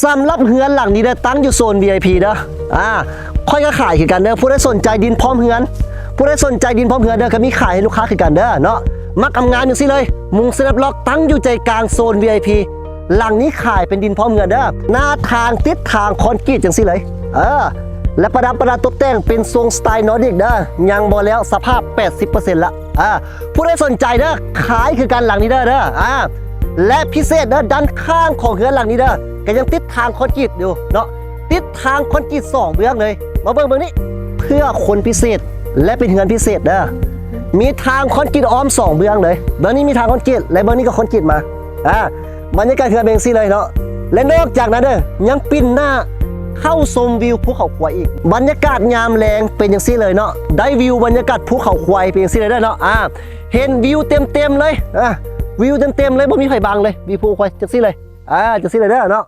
ສຳລັບເຮືອນຫຼັງນີ້ເດີ ຕັ້ງຢູ່ໂຊນ ວີໄອພີ ເດີ. ອ່າ ຂ້ອຍກໍຂາຍຄືກັນເດີ. ຜູ້ໃດສົນໃຈດິນພ້ອມເຮືອນ ຜູ້ໃດສົນໃຈດິນພ້ອມເຮືອນເດີ ກໍມີຂາຍໃຫ້ລູກຄ້າຄືກັນເດີເນາະ. ມັກງາມໆ ຈັ່ງຊີ້ເລີຍ ມຸງສະແນບລັອກ ຕັ້ງຢູ່ໃຈກາງໂຊນ ວີໄອພີ. ຫຼັງນີ້ຂາຍເປັນດິນພ້ອມເຮືອນເດີ. ໜ້າທາງຕິດທາງຄອນກຣີດຈັ່ງຊີ້ເລີຍ. ເອີ ແລະ ປະດັບປະດາຕົບແຕ່ງເປັນຊົງສະໄຕນອດດິກເດີ. ຍັງບໍ່ແລ້ວ ສະພາບແປດສິບເປີເຊັນລະ. ອ່າ ຜູ້ໃດສົນໃຈເດີ ຂາຍຄືກັນຫຼັງນີ້ເດີ ເດີ. ອ່າ ແລະ ພິເສດເດີ ດ້ານຂ້າງຂອງເຮືອນຫຼັງນີ້ເດີ ກໍຍັງຕິດທາງຄອນກຣີດຢູ່ເນາະ. ຕິດທາງຄອນກຣີດສອງເບື້ອງເລີຍ. ມາເບິ່ງເບື້ອງນີ້ ເພື່ອຄົນພິເສດ ແລະ ເປັນເຮືອນພິເສດເດີ. ມີທາງຄອນກຣີດອ້ອມສອງເບື້ອງເລີຍ. ເບື້ອງນີ້ມີທາງຄອນກຣີດ ແລະ ເບື້ອງນີ້ກໍຄອນກຣີດມາ. ອ່າ ບັນຍາກາດເຮືອນເປັນຈັ່ງຊີ້ເລີຍເນາະ. ແລະ ນອກຈາກນັ້ນເດີ ຍັງປິ່ນໜ້າເຂົ້າຊົມວິວພູເຂົາຄວາຍອີກ. ບັນຍາກາດຍາມແລງເປັນຈັ່ງຊີ້ເລີຍເນາະ. ໄດ້ວິວບັນຍາກາດພູເຂົາຄວາຍເປັນຈັ່ງຊີ້ເລີຍເດີເນາະ. ອ່າ ເຫັນວິວເຕັມໆເລີຍ. ອ່າ ວິວເຕັມໆເລີຍ ບໍ່ມີໃຜບັງເລີຍ. ວິວພູເຂົາຄວາຍຈັ່ງຊີ້ເລີຍ. ອ່າ ຈັ່ງຊີ້ເລີຍເດີເນາະ.